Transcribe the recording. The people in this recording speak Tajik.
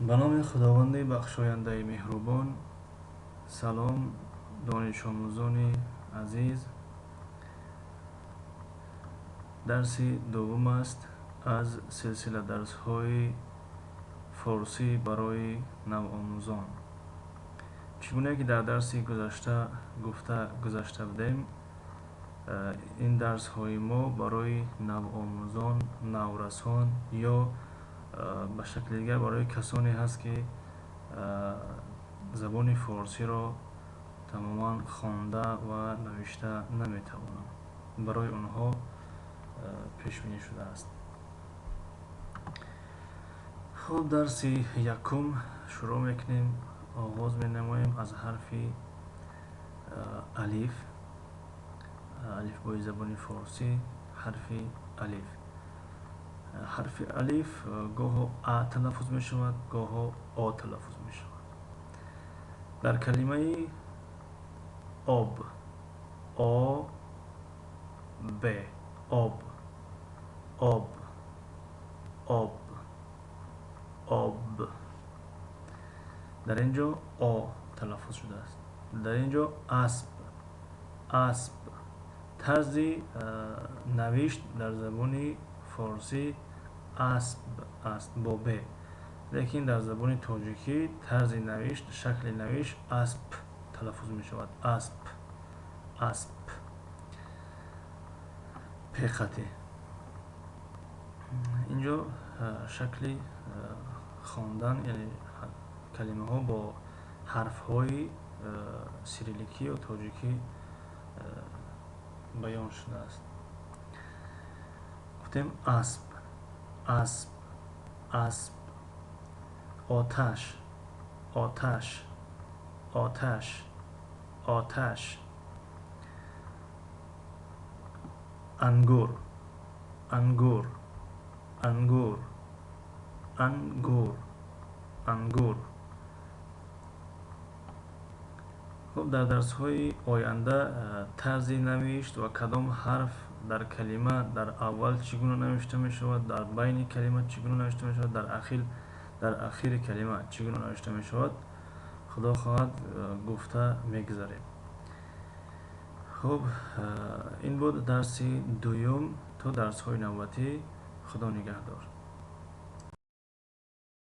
Ба номи Худованди бахшояндаи меҳрубон. Салом, донишомӯзони азиз. Дарси дуввум аст аз силсила дарсҳои форсӣ барои навомӯзон. Чӣ гуна ки дар дарси гузашта гуфта гузашта будем, ин дарсҳои мо барои навомӯзон, наврасон ё ба шакли дигар барои касоне ҳаст, ки забони форсиро тамоман хонда ва навишта наметавонанд, барои онҳо пешбинӣ шудааст. Хуб, дарси якум шурӯъ мекунем, оғоз менамоем аз ҳарфи алиф, алифбои забони форсӣ, ҳарфи алиф. Ҳарфи алиф гоҳо а талаффуз мешавад, гоҳо о талаффуз мешавад. Дар калимаи об, о б, об, об, об, об, дар ин ҷо о талаффуз шудааст. Дар ин ҷо асп, асп. Тарзи навишт дар забони форсӣ асб аст бо б, лекин дар забони тоҷикӣ тарзи навишт, шакли навишт асп талаффуз мешавад. Асп, асп, пехати. Инҷо шакли хондан, яъне калимаҳо бо ҳарфҳои сириликӣ ё тоҷикӣ баён шудааст. Гуфтем асп, асп, асп. Оташ, оташ, оташ, оташ. Ангур, ангур, ангур, ангур, ангур. Хуб, дар дарсҳои оянда тарзи навишт ва кадом ҳарф дар калима дар аввал чӣ гуна навишта мешавад, дар байни калима чӣ гуна навишта мешавад, дар ахири калима чӣ гуна навишта мешавад, худо хоҳад, гуфта мегузарем. Хуб, ин буд дарси дуюм. То дарсҳои навбатӣ, худо нигаҳдор.